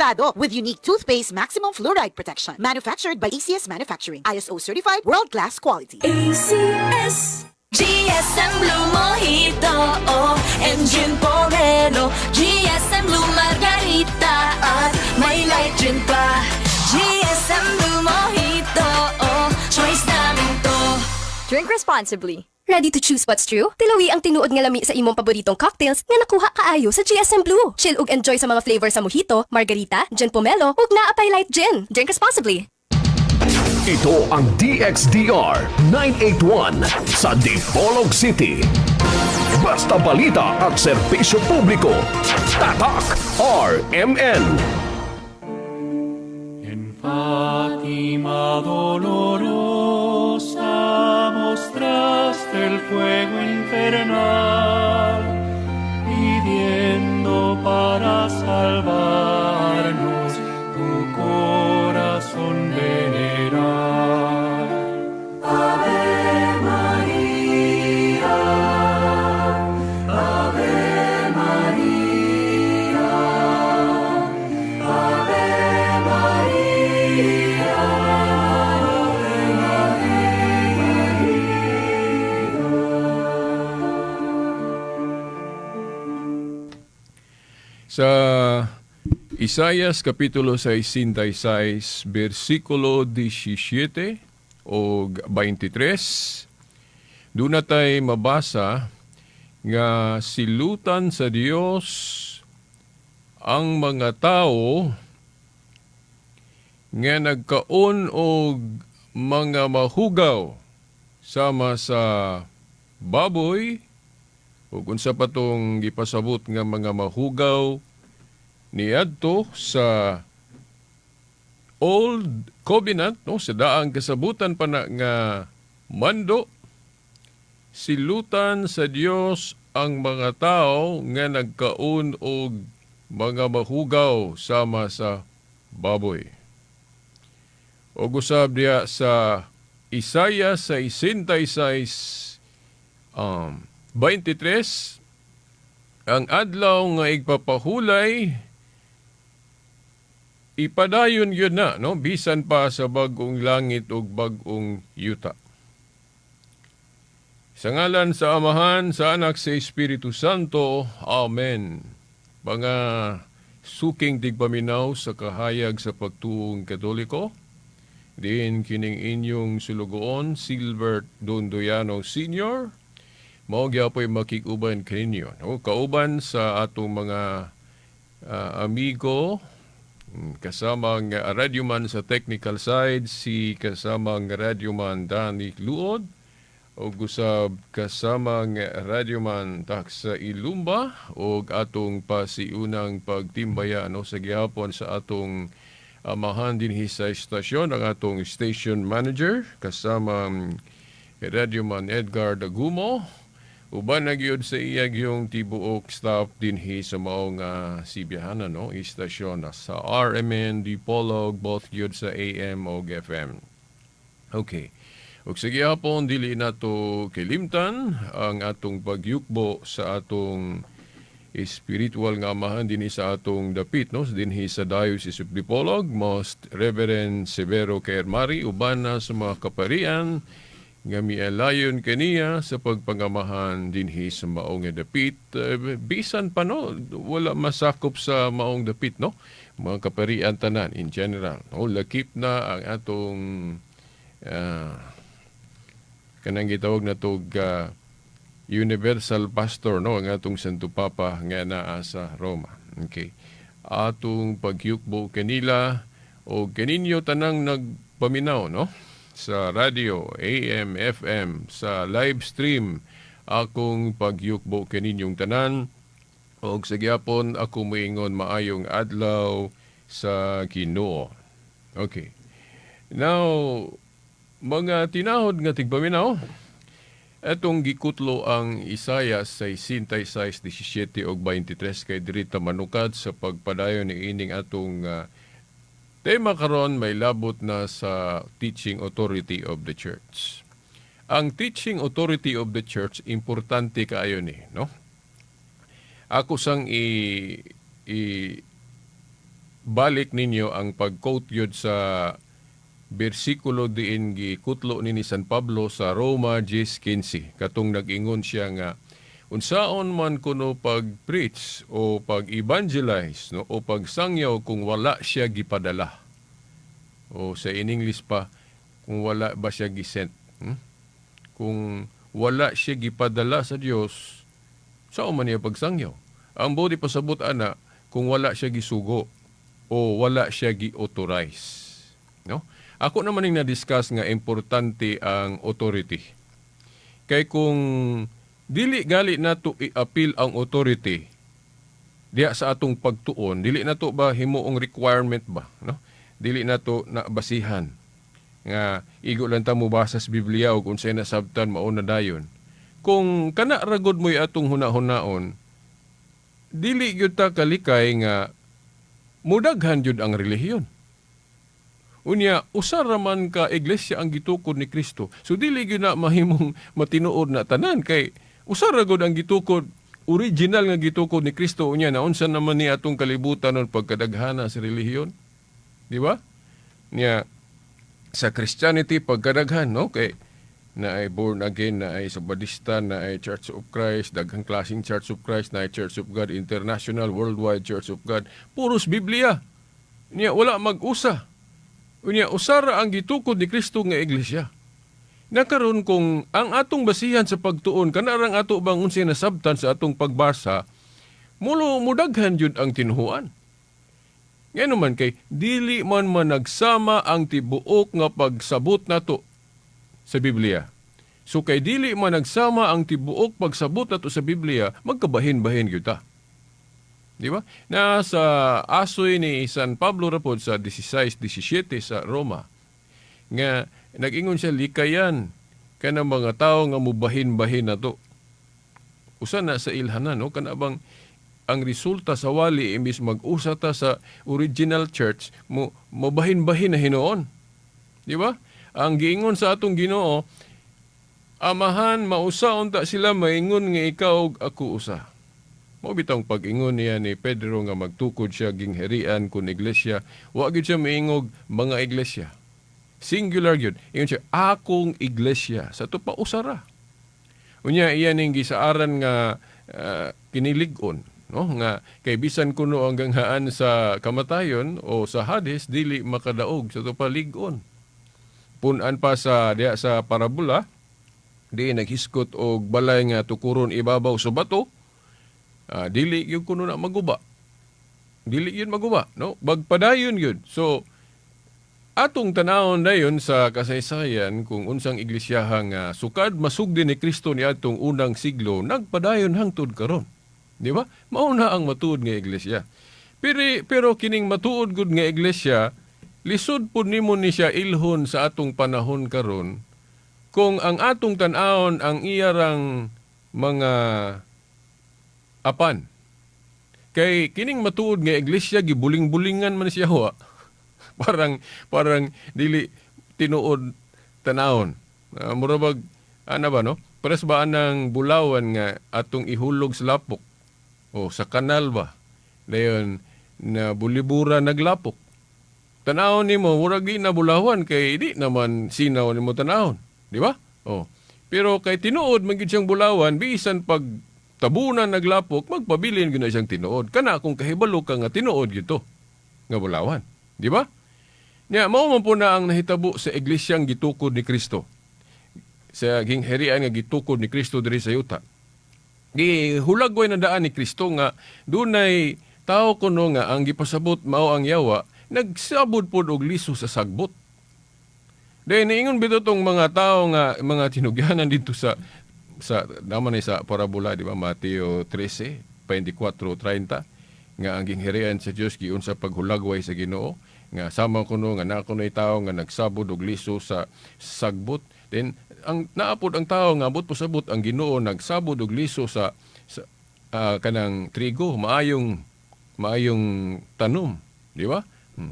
Apektado with unique toothpaste maximum fluoride protection. Manufactured by ACS Manufacturing. ISO certified, world-class quality. ACS. GSM Blue Mojito, oh, and Gin Pomelo. GSM Blue Margarita at may light gin pa. GSM Blue Mojito, oh, choice namin to. Drink responsibly. Ready to choose what's true? Tilawi ang tinuod nga lami sa imong paboritong cocktails nga nakuha kaayo sa GSM Blue. Chill ug enjoy sa mga flavor sa mojito, margarita, gin pomelo ug naa pay light gin. Drink responsibly. Ito ang DXDR 981 sa Dipolog City. Basta balita at serbisyo publiko. Tatak RMN. En Fátima dolorosa mostraste el fuego infernal, pidiendo para salvarnos tu corazón venerar. Ave María, Ave María, Ave María, Ave María. Sa Isaias kapitulo 66, versikulo 17 o 23, doon na tay mabasa nga silutan sa Dios ang mga tao nga nagkaon og mga mahugaw sama sa baboy ug unsa pa tong gipasabot nga mga mahugaw niadto sa Old Covenant, no, sa daang kasabutan pa na nga mando. Silutan sa Dios ang mga tao nga nagkaon og mga mahugaw sama sa baboy. Og usab diya sa Isaiah 66 23, ang adlaw nga igpapahulay, ipadayon yun na, no, bisan pa sa bag-ong langit ug bag-ong yuta. Sa ngalan sa Amahan, sa Anak, sa Espiritu Santo. Amen. Mga suking tigpaminaw sa kahayag sa pagtuong Katoliko, din kining inyong sulugoon, Silbert Dondoyano Sr., mao gyapoy makig-uban kaninyo. No? Kauban sa atong mga amigo, kasamang radyoman sa technical side, si kasamang radyoman Danny Luod, ug usab kasamang radyoman sa Ilumba, ug atong pasiunang pagtimbaya, no, sa gihapon sa atong amahan dinhi sa istasyon, ang atong station manager, kasamang radyoman Edgar Dagumo, uban na gyud sa iya yung tibuok staff dinhi sa maong sibihanan, no, istasyon na sa RMN Dipolog, both gyud sa AM o FM. Okay. Ug sige hapon, dili nato kilimtan ang atong pagyukbo sa atong spiritual nga amahan dinhi sa atong dapit, no, dinhi sa Diocese of Dipolog, Most Reverend Severo Kermari, uban na sa mga kaparian nga mialayon kaniya sa pagpangamahan dinhi sa maong nga dapit. Bisan pa, no, wala masakop sa maong dapit, no, mga kaparian tanan in general, no, lakip na ang atong kanang gitawag na tog universal pastor, no, ang atong Santo Papa nga naa sa Roma. Okay. Atong pagyukbo kanila o kaninyo tanang nagpaminaw, no, sa radio, AM, FM, sa live stream, akong pagyukbo kaninyong tanan. Og sa gyapon ako moingon, maayong adlaw sa Ginoo. Okay. Now, mga tinahod nga tigpaminaw, etong gikutlo ang Isaiah 66:17 ug 23 kay diri ta manukad sa pagpadayon ni ining atong tema karon, may labot na sa teaching authority of the church. Ang teaching authority of the church, importante kaayo ni, no? Ako sang i i Balik ninyo ang pag-quote yun sa bersikulo diin gikutlo ni San Pablo sa Roma 10:15, katong nag-ingon siya nga unsaon man kuno pag-preach o pag-evangelize, no, o pagsangyaw kung wala siya gipadala, o sa in English pa, kung wala ba siya gisent? Kung wala siya gipadala sa Dios, sao man niya pagsangyaw? Ang buot pasabot ana, kung wala siya gisugo o wala siya gi-authorize, no? Ako naman yung na-discuss nga importante ang authority. Kay kung dili gali nato i-appeal ang authority diya sa atong pagtuon, dili nato ba himuong requirement ba, no? Dili nato na basihan nga igo lang ta mobasa sa Biblia ug unsay nasabtan mao na dayon. Kung kana ra gud mo'y atong hunahunaon, dili gyud ta kalikay nga mudaghan gyud ang relihiyon. Unya, usa ra man ka iglesia ang gitukod ni Kristo. So dili gyud na mahimong matinuod na tanan kay usa ra gud ang gitukod, original nga gitukod ni Kristo. Unya, naunsa naman ni atong kalibutan nun pagkadaghana sa relihiyon? Di ba? Nya sa Christianity pagkadaghan, no, kay na ay born again, na ay Sabadista, na ay Church of Christ, daghang klaseng Church of Christ, na ay Church of God International, Worldwide Church of God, puros Biblia. Nya wala mag-usa. Unya, usara ang gitukod ni Kristo nga iglesia. Nakaron kung ang atong basihan sa pagtuon kanarang ato bang unsay nasabtan sa atong pagbasa, mulo mudaghan jud ang tinuhuan. Ngano man kay dili man managsama ang tibuok nga pagsabot nato sa Biblia. So kay dili man nagsama ang tibuok pagsabot nato sa Biblia, magkabahin-bahin gyud ta. Di ba? Na sa asoy ni San Pablo rapod sa 16:17 sa Roma nga nag-ingon siya, likayan kanang mga tawo nga mubahin-bahin nato. Usa na sa ilhanan, no, kana bang ang resulta sa wali, imbis mag-usa ta sa original church, mo mobahin-bahin na hinuon. Di ba? Ang giingon sa atong Ginoo, "Amahan, mausa unta sila maingon nga ikaw ug ako usa." Mao bitong pag-ingon niya ni Pedro nga magtukod siya gingharian kun iglesia, wa gyud siya miingog mga iglesia. Singular gyud. Ingon siya, "Akong iglesia." Sa to pa usara. Unya iya ning gisaaran nga kinilig-on, no, nga kay bisan kuno ang ganghaan sa kamatayon o sa Hades dili makadaog sa to pa lig-on. Punan pa sa diya sa parabola di naghiskot og balay nga tukuron ibabaw sa bato, dili gyud kuno na maguba. Dili yun maguba, no? Bagpadayon yun. So, atong tanawon dayon sa kasaysayan kung unsang iglisyaha nga sukad masugdi ni Kristo ni atong unang siglo nagpadayon hangtod karon. Di ba? Mao na ang matuod nga iglesia. Pero kining matuod gud nga iglesia, lisod pud nimo ni siya ilhon sa atong panahon karon kung ang atong tan-awon ang iyarang mga apan. Kay kining matuod nga iglesia gibuling-bulingan man siya huwa. Parang dili tinuod tanawon. Mura bag ana ba, no? Pares ba anang bulawan nga atong ihulog sa lapok o sa kanal ba? Dayon na bulibura naglapok. Tanawon nimo murag di na bulawan kay di naman sinaw nimo tanawon, di ba? Oh. Pero kay tinuod man gyud siyang bulawan, bisan pag tabunan naglapok, magpabilin gyud na siyang tinuod. Kana kung kahibalo ka nga tinuod gyud to nga bulawan, di ba? Nya mao man po na ang nahitabo sa iglesyang gitukod ni Kristo. Sa gingharian nga gitukod ni Kristo diri sa yuta. Gihulagway na daan ni Kristo nga dunay tao kuno nga ang gipasabot mao ang yawa, nagsabod pod og liso sa sagbot. Dahil niingon bitaw tong mga tao nga mga tinugyanan dito sa naman ni sa parabola, di ba, Mateo 13:24-30, nga ang gingharian sa Dios giunsa paghulagway sa Ginoo nga sama kuno nga naa kuno'y tao nga nagsabod og liso sa sagbot. Then ang naapod ang tao nga abot pasabot ang Ginoo nagsabod og liso sa kanang trigo, maayong maayong tanom, di ba?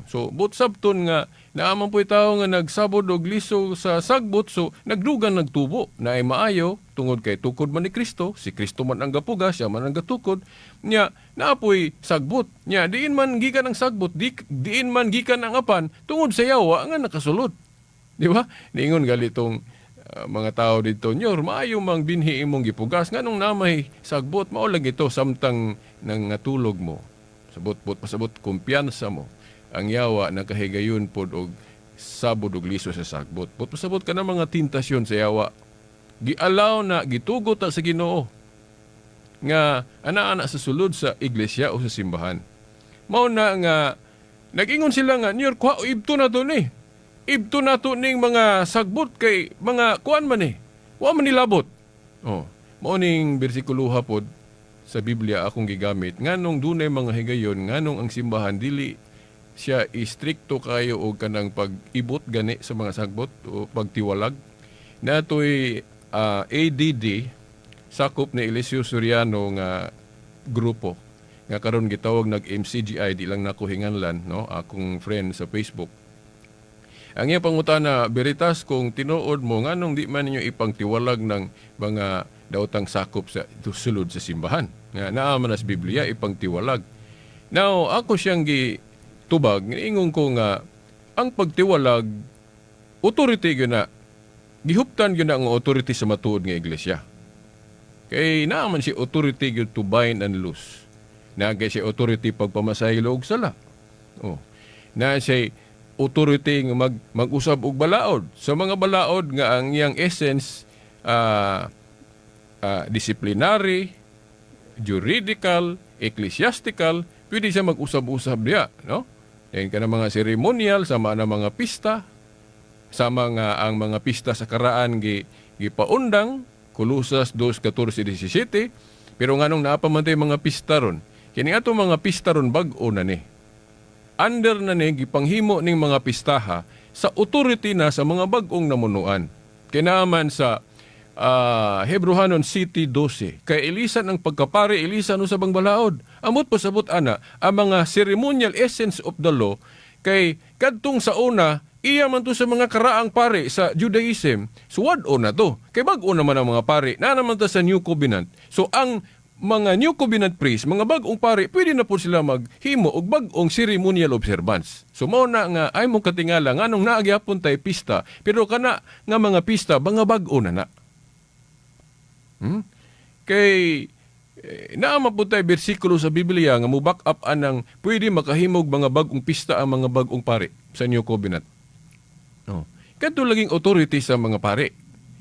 So, but sabton nga naaman po'y tao nga nagsabod og liso sa sagbot, so nagdugang nagtubo na ay maayo tungod kay tukod man ni Kristo, si Kristo man ang gapugas, siya man ang gatukod nya, naapoy sagbot nya, diin man gikan ang sagbot, diin man gikan ang apan, tungod sa yawa nga nakasulod. Di ba? Niingon galitong mga tao dito, "Nyor, maayo mang binhi imong gipugas, nganong namay sagbot?" Mao lang ito, samtang nangatulog mo. Sabot bot pasabot kumpiyansa mo. Ang yawa nakahigayon pod og sabod og liso sa sagbot. Bot pasabot ka ng mga tentasyon sa yawa. Gialaw na gitugot ta sa Ginoo nga ana-ana sa sulod sa iglesia o sa simbahan. Mao na nga nag-ingon sila nga, "Nyor, kuha ibto na to ni. Ibto na to ning mga sagbot kay mga kuan man eh. Wa man nilabot." Oh, mao ning bersikulo pod sa Biblia akong gigamit nganong dunay mga higayon nganong ang simbahan dili siya istrikto kayo og kanang pag-ibot gani sa mga sagbot o pagtiwalag. Natoy ADD, sakop ni Eliseo Soriano nga grupo nga karon gitawag nag MCGI, di lang nako hinganlan, no, akong friend sa Facebook. Ang iya pangutana, "Veritas, kung tinuod mo, nganong di man ninyo ipangtiwalag ng mga daotang sakop sa sulod sa simbahan? Nga naa man sa Biblia ipangtiwalag." Now, ako siyang gitubag, ingon ko nga ang pagtiwalag, authority gyud na, gihuptan gyud na ang authority sa matuod nga iglesia. Kay naa man si authority gyud to bind and loose. Naa kay si authority pagpamasaylo og sala. Oh. Naa siya authority nga mag-usab og balaod. Sa mga balaod nga ang iyang essence disciplinary, juridical, ecclesiastical, pwede siya mag-usab-usab diya, no? Yan ka na mga ceremonial, sama na mga pista, sama nga ang mga pista sa karaan gipaundang, Kolosas 2:14, 17, pero nganong naa pa man tay mga pista ron? Kini ato mga pista ron, bag-o na ni. Under na ni, gipanghimo ning mga pistaha sa authority na sa mga bag-ong namunuan. Kinaman sa Hebrohanon 7:12. Kay ilisan ang pagkapari, ilisan usab ang balaod. Amot pasabot ana, ang mga ceremonial essence of the law, kay kadtong sa una, iya man to sa mga karaang pare sa Judaism, so wad-o na to. Kay bag-o naman ang mga pare, na naman to sa New Covenant. So ang mga New Covenant priests, mga bag-ong pare, pwede na po sila maghimo og bag-ong ceremonial observance. So mao na nga ay mo katingala nganong naa gyapon tay pista, pero kana nga mga pista mga bag-o na na. Kay naa man po tay bersikulo sa Biblia nga mo back up anang pwede makahimog mga bag-ong pista ang mga bag-ong pare sa New Covenant. Oh. Kadto laging authority sa mga pare.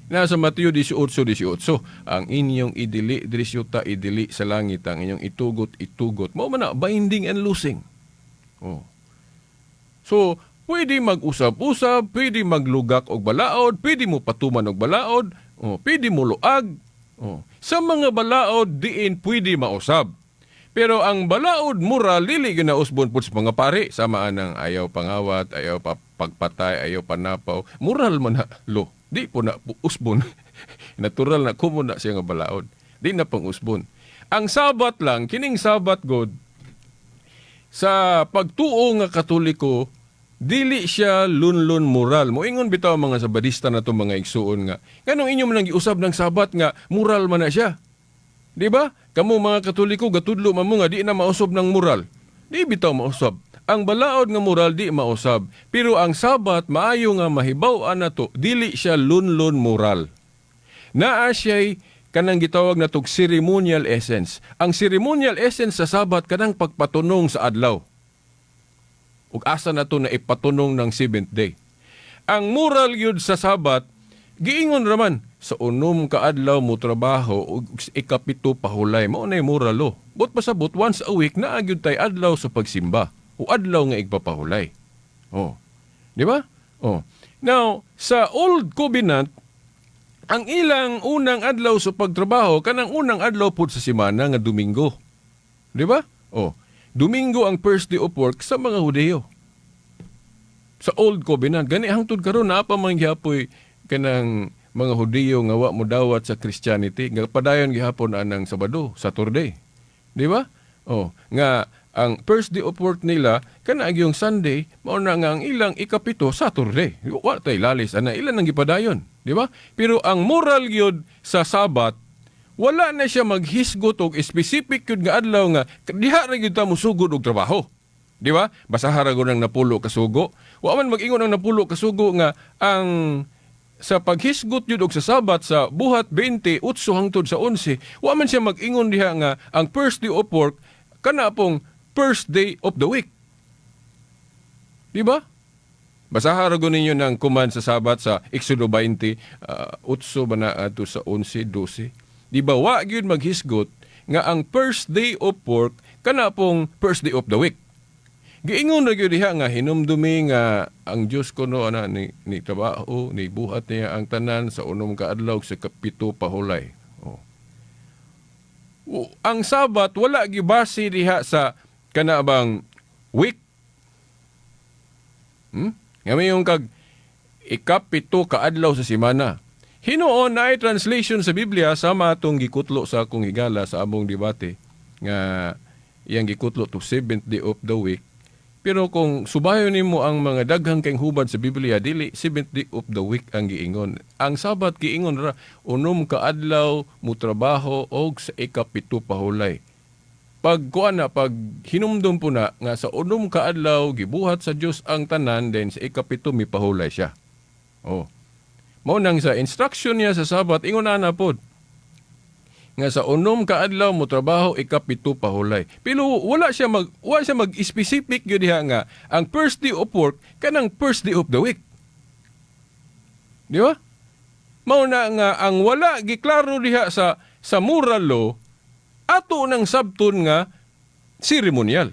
Nasa Mateo 18:18, ang inyong idili diri sa yuta, idili sa langit, ang inyong itugot, itugot. Mao man na binding and loosing. Oh. So, pwede mag-usab-usab, pwede maglugak og balaod, pwede mo patuman og balaod, oh, pwede mo luag. Oh. Sa mga balaod diin pwede mausab. Pero ang balaod moral dili ginausbon pud sa mga pare, sama anang ayaw pangawat, ayaw pa pagpatay, ayaw panapaw. Moral man na lo. Di po na usbon. Natural na kumo na siya nga balaod. Di na pang usbon. Ang Sabat lang, kining Sabat God, sa pagtuo nga Katoliko, dili siya lunlun moral. Moingon bitaw ang mga Sabadista na mga igsuon nga, nganong inyo man ang giusab ng Sabat nga moral man na siya? Di ba? Kamo mga Katoliko gatudlo man mo nga di na mausab ng moral. Di bitaw mausab. Ang balaod nga moral di mausab. Pero ang Sabat, maayo nga mahibaw-an nato, dili siya lunlun moral. Naa siya'y kanang gitawag natog ceremonial essence. Ang ceremonial essence sa Sabat, kanang pagpatunong sa adlaw. Ug asa na to na ipatunong ng seventh day. Ang moral yun sa Sabat, giingon raman, sa 6 ka adlaw mo trabaho ug 7 pahulay. Mao na moral lo. But pasabot once a week naa gyud tay adlaw sa pagsimba o adlaw nga igpapahulay. Oh. Di ba? Oh. Now, sa Old Covenant, ang ilang unang adlaw sa pagtrabaho kanang unang adlaw pud sa semana nga Domingo. Di ba? Oh. Domingo ang first day of work sa mga Hudeyo. Sa Old Covenant, gani hangtod karon naa pa man gihapoy kanang mga Hudiyo nga wa mo dawat sa Christianity nga padayon gihapon anang Sabado, Saturday. Di ba? Oh, nga Ang first day of work nila kana yung Sunday, mao na nga ang ilang ikapito Saturday. Wa tay lalis ana, ilan ang gipadayon, di ba? Pero ang moral gyud sa Sabat, wala na siya maghisgot og specific gyud nga adlaw nga diha ra gyud ta mosugod og trabaho. Di ba? Basaha ra gud ang 10 ka sugo. Wa man mag-ingon ang 10 ka sugo nga ang sa paghisgot yun og sa Sabat sa Buhat 28 hangtod sa 11, wa man siya mag-ingon diha nga ang first day of work kana pong first day of the week. Di ba? Basaha ra gud ninyo ng command sa Sabat sa Exodo 20, 8 ba na adto sa 11, 12. Di ba wa gyud maghisgot nga ang first day of work kana pong first day of the week? Giingon ra gyud diha nga hinumdumi nga ang Dios kuno ana ni trabaho, ni buhat niya ang tanan sa 6 ka adlaw, sa 7 pahulay. Oh. Ang Sabat wala gibase diha sa kana bang week. Nga mayon kag 7 ka adlaw sa semana. Hinuon na ay translation sa Biblia sama atong gikutlo sa akong higala sa among debate nga iyang gikutlo to seventh day of the week. Pero kung subayon nimo ang mga daghang kay hubad sa Biblia, dili seventh day of the week ang giingon. Ang Sabat giingon ra 6 ka adlaw mo trabaho og sa 7 pahulay. Pag kuan na, pag hinumdum po na nga sa 6 ka adlaw gibuhat sa Dios ang tanan, then sa 7 mipahulay siya. Oh. Mao nang sa instruction niya sa Sabat ingon ana pod nga sa 6 ka adlaw mo trabaho, 7 pahulay. Pero wala siya mag specific gyud diha nga ang first day of work kanang first day of the week. Di ba? Mao na nga ang wala giklaro diha sa moral law, ato nang sabton nga ceremonial.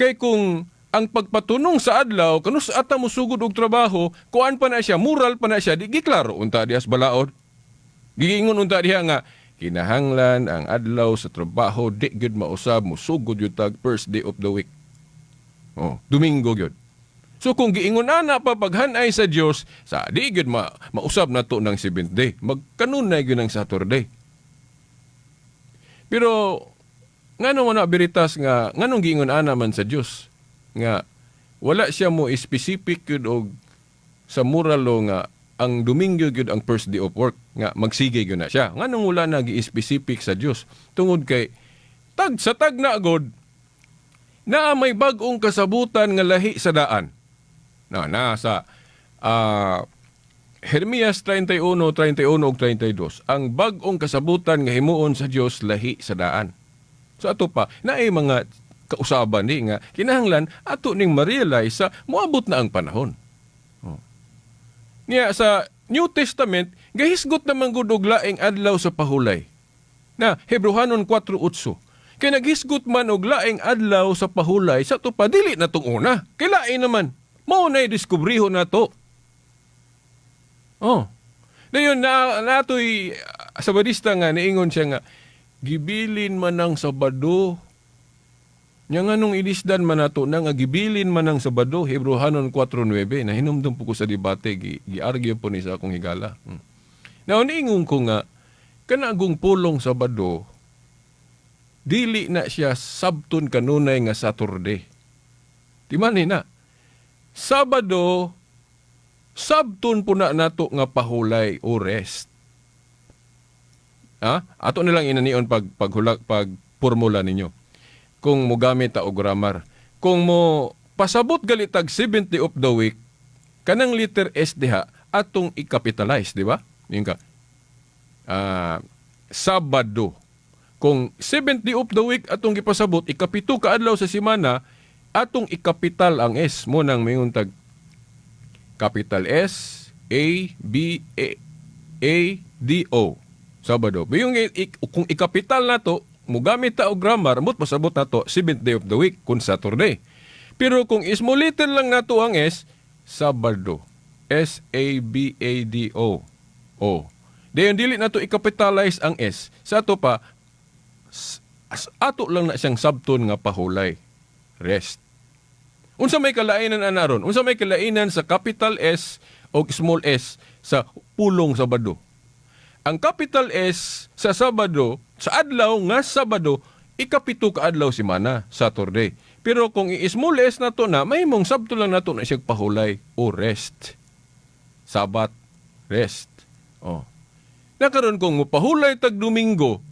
Kay kung ang pagpatunong sa adlaw kanus ata mo sugod og trabaho, kuan pa na siya, moral pa na siya, di giklaro unta diha sa balaod. Giingon unta diha nga kinahanglan ang adlaw sa trabaho di gyud mausab musugod gyud tag first day of the week. Oh, Domingo gyud. So kung giingon ana pa paghanay sa Dios, sa di gyud mausab nato ng seventh day. Magkanunay gyud ng Saturday. Pero ngano man na beritas nga nganong giingon ana man sa Dios nga wala siya mo specific gyud og sa moral law nga ang Domingo gyud ang first day of work nga magsige gyud na siya? Nganong wala na gi-specific sa Dios? Tungod kay tag sa tag na god naa may bag-ong kasabutan nga lahi sa daan na na sa Jeremias 31, 31 ug 32, ang bag-ong kasabutan nga himuon sa Dios lahi sa daan. So ato pa naay mga kausaban ni nga kinahanglan ato ning ma-realize sa moabot na ang panahon. Oh. Niya sa New Testament gahisgot naman gud og laing adlaw sa pahulay. Na Hebreohanon 4:8. Kay naghisgot man og laing adlaw sa pahulay, sa to pa dili na tong una. Kay lain naman. Mao nay diskubriho na to. Oh. Dayon na natoy Sabadista nga niingon siya nga gibilin man ang Sabado. Nya nganong ilisdan man nato na nga gibilin man ang Sabado, Hebreohanon 4:9? Na hinumdum po ko sa debate, gi-argue po ni sa akong higala. Now niingon ko nga kanagong pulong Sabado dili na siya sabton kanunay nga Saturday. Di man ni na. Sabado sabton po na nato nga pahulay o rest. Ha? Ato nilang inanion pag paghulag pag formula ninyo. Kung mogamit ta og grammar. Kung mo pasabot gali tag 70 of the week, kanang letter S diha atong i-capitalize, di ba? Yun ka. Sabado. Kung 70 of the week atong gipasabot, 7 ka adlaw sa semana, atong ikapital ang S. Mo nang mingon tag capital S A B A A D O. Sabado. Yung kung ikapital na to, mugamit ta og grammar, mut pasabot na to seventh day of the week kung Saturday. Pero kung small letter lang nato ang S, Sabado. S A B A D O. O. Dayon dili nato i-capitalize ang S. Sa ato pa ato lang na siyang sabton nga pahulay. Rest. Unsa may kalainan ana ron? Unsa may kalainan sa capital S o small s sa pulong Sabado? Ang capital S sa Sabado, sa adlaw nga Sabado, Ikapito ka adlaw semana, Saturday. Pero kung i-small s nato na, mahimong sabto lang nato na siyang pahulay o rest. Sabat, rest. Oh. Nakaron kung mopahulay tag Domingo,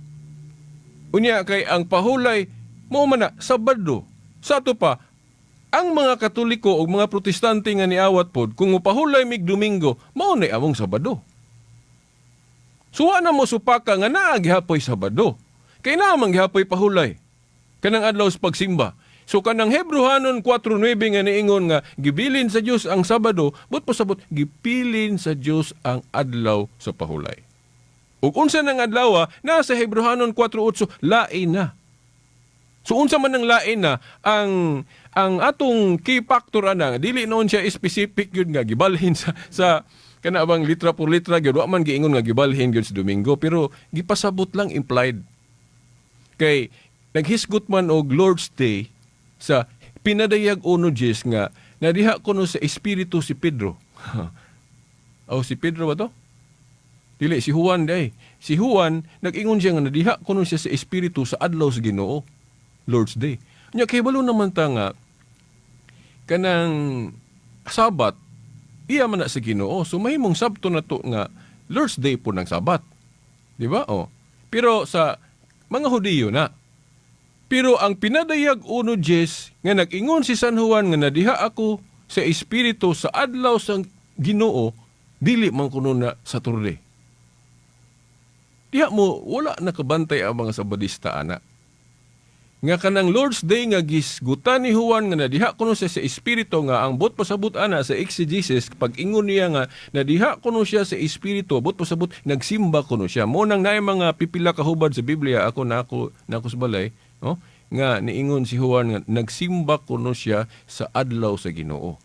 unya kay ang pahulay mao man na Sabado. Sa ato pa, ang mga Katoliko o mga Protestante nga niawat pod, kung mopahulay mig Domingo, mao na among Sabado. Suwa na mo supaka nga naa gihapoy Sabado. Kay naa man gihapoy pahulay. Kanang adlaw sa pagsimba. So kanang Hebreohanon 4:9 nga niingon nga gibilin sa Dios ang Sabado, but pasabot gipilin sa Dios ang adlaw sa pahulay. Ug unsa nang adlaw nasa Hebreohanon 4:8, lain na. So unsa man ang lain na, ang atong key factor ana, dili noon siya specific yun nga gibalhin sa kana bang litra por litra gyud, wa man giingon nga gibalhin gyud sa Domingo, pero gipasabot lang, implied. Kay naghisgot man og Lord's Day sa Pinadayag 1:10 nga nadiha kuno sa espiritu si Pedro. Oh, si Pedro ba to? Dili, si Juan day. Si Juan, nag-ingon siya nga nadiha kuno siya sa espiritu sa adlaw sa Ginoo, Lord's Day. Nya kay balo naman ta nga kanang Sabat iya man na sa Ginoo. So mahimong sabto na to nga Lord's Day po ng Sabat. Di ba? Oh. Pero sa mga Hudiyo na. Pero ang Pinadayag 1:10 nga nag-ingon si San Juan nga nadiha ako sa espiritu sa adlaw sa Ginoo, dili man kuno na Saturday. Diha mo wala nakabantay ang mga Sabadista ana. Nga kanang Lord's Day nga gisgutan ni Juan nga nadiha kuno siya sa espiritu, nga ang buot pasabot ana sa exegesis, pag ingon niya nga nadiha kuno siya sa espiritu, buot pasabot nagsimba kuno siya. Mo nang naay mga pipila ka hubad sa Biblia, ako na ako sa balay, no, nga niingon si Juan nga nagsimba kuno siya sa adlaw sa Ginoo.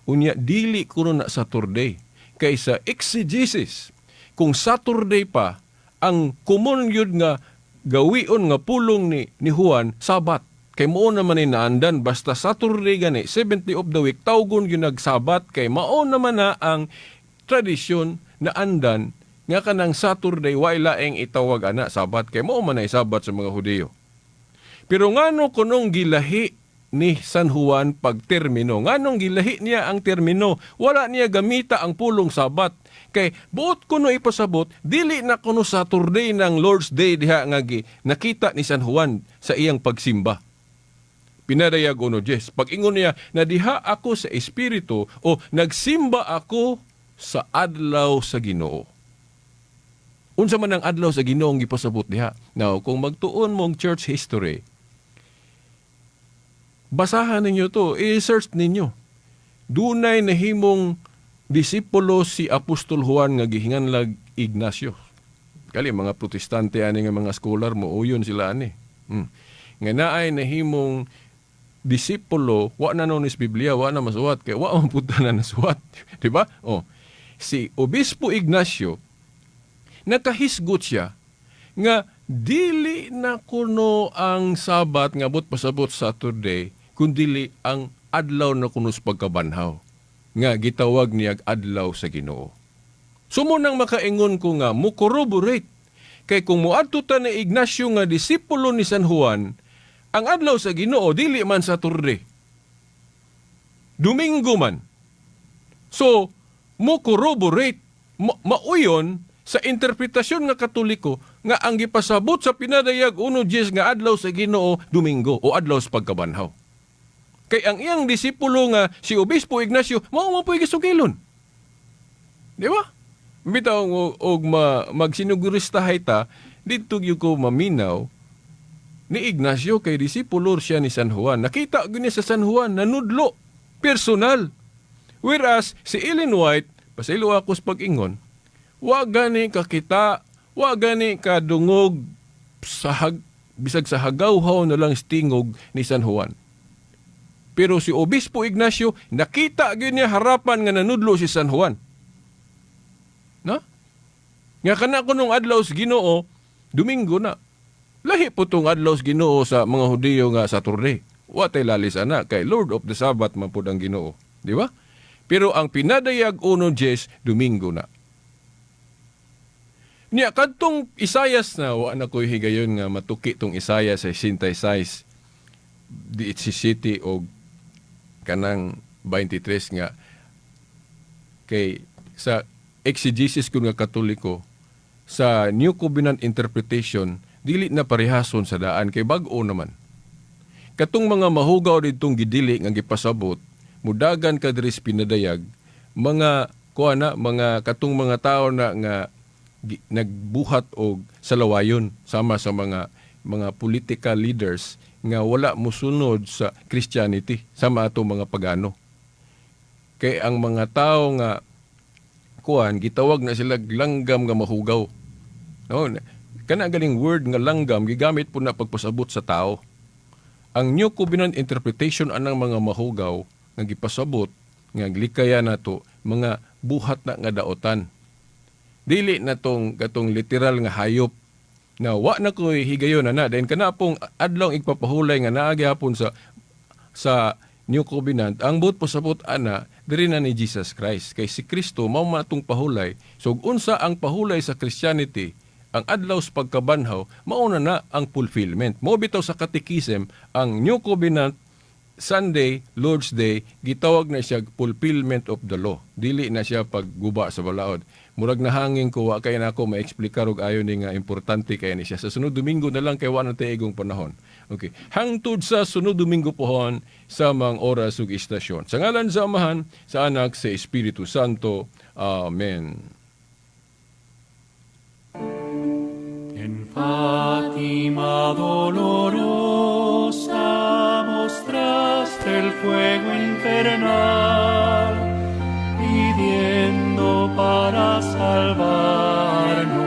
Unya dili kuno na Saturday, kay sa exegesis, kung Saturday pa, ang common yun nga gawion nga pulong ni Juan, Sabat. Kay mao naman ni naandan, basta Saturday gani, 70 of the week, tawgon yun nagsabat, kay mao naman na ang tradisyon na andan nga kanang Saturday way laing itawag ana, Sabat, kay mao man ay Sabat sa mga Hudiyo. Pero ngano kunong gilahi ni San Juan pagtermino? Nganong gilahi niya ang termino? Wala niya gamita ang pulong Sabat. Kay buot kuno ipasabot, dili na kuno Saturday ng Lord's Day diha nga gi nakita ni San Juan sa iyang pagsimba. Pinadayag 1:10. Pag ingon niya, nadiha ako sa espiritu o nagsimba ako sa adlaw sa Ginoo. Unsa man ang adlaw sa Ginoo ang gipasabot diha? Now, kung magtuon mong church history, basahan ninyo to, i-search ninyo. Dunay nahimong disipulo si Apostol Juan nga gihinganlag Ignacio. Kali mga Protestante ani nga mga scholar mo uyon sila ani. Nga naay nahimong disipulo, wa na noon is Biblia, wa na masuwat kay wa man pud na nasuwat, di ba? Oh. Si Obispo Ignacio, nakahisgot siya nga dili na kuno ang Sabat nga buot pasabot Saturday, kundili ang adlaw na kuno sa pagkabanhaw nga gitawag niya adlaw sa Ginoo. So mo nang makaingon ko nga mo corroborate, kay kung moadto ta ni Ignacio nga disipulo ni San Juan, ang adlaw sa Ginoo dili man Saturday. Domingo man. So mo corroborate, mauyon sa interpretasyon nga Katoliko nga ang gipasabot sa Pinadayag 1:10 nga adlaw sa Ginoo, Domingo o adlaw sa pagkabanhaw. Kay ang iyang disipulo nga si Obispo Ignacio, mao man po'y gisugilon. Di ba? Bitaw og magsinuguristahay ta, didto gyud ko maminaw ni Ignacio kay disipulo siya ni San Juan. Nakita gyud niya sa San Juan nanudlo personal. Whereas si Ellen White, pasaylo ako sa pag-ingon, wa gani kakita, wa gani kadungog sa bisag sa hagawhaw na lang stingog ni San Juan. Pero si Obispo Ignacio, nakita gyud niya harapan nga nanudlo si San Juan. No? Nga kana kunong adlaw sa Ginoo, Domingo na. Lahi po tong adlaw sa Ginoo sa mga Hudiyo nga Saturday. Wa tay lalis ana kay Lord of the Sabbath man pud ang Ginoo, di ba? Pero ang Pinadayag 1:10, Domingo na. Niya kadtong Isayas na wa na ko'y higayon nga matuki tong Isayas sa 66 di city og kanang 23 nga kay sa exegesis ko nga Katoliko sa New Covenant interpretation, dili na parehason sa daan kay bag-o naman. Katong mga mahugaw ditong gidili nga gipasabot, mudagan ka diri sa pinadayag, mga kuha na, mga katong mga tao na nga nagbuhat og salawayon sama sa mga political leaders nga wala musunod sa Christianity sama atong mga pagano. Kay ang mga tao nga kuan, gitawag na sila langgam nga mahugaw. No, kana galing word nga langgam gigamit po na pagpasabot sa tao. Ang New Covenant interpretation anang mga mahugaw nga gipasabot nga glikaya nato mga buhat na nga daotan. Dili na tong katong literal nga hayop na wa na ko'y higayon na na dahil kana pong adlaw igpapahulay nga naa gihapon sa New Covenant, ang buot pasabot ana diri na ni Jesus Christ, kay si Kristo mao man atong pahulay. So unsa ang pahulay sa Christianity, ang adlaw sa pagkabanhaw, mao na na ang fulfillment. Mo bitaw sa Catechism, ang New Covenant Sunday, Lord's Day, gitawag na siya fulfillment of the law. Dili na siya pagguba sa balaod. Murag nahangin ko, wa kay nako maeksplikar og ayo ni nga importante kay ni siya. Sa sunod Domingo na lang kay wa na taigong panahon. Okay. Hangtod sa sunod Domingo pohon sa mga oras ug istasyon. Sa ngalan sa Amahan, sa Anak, sa Espiritu Santo. Amen. En Fátima dolorosa mostraste el fuego infernal, pidiendo para salvarnos.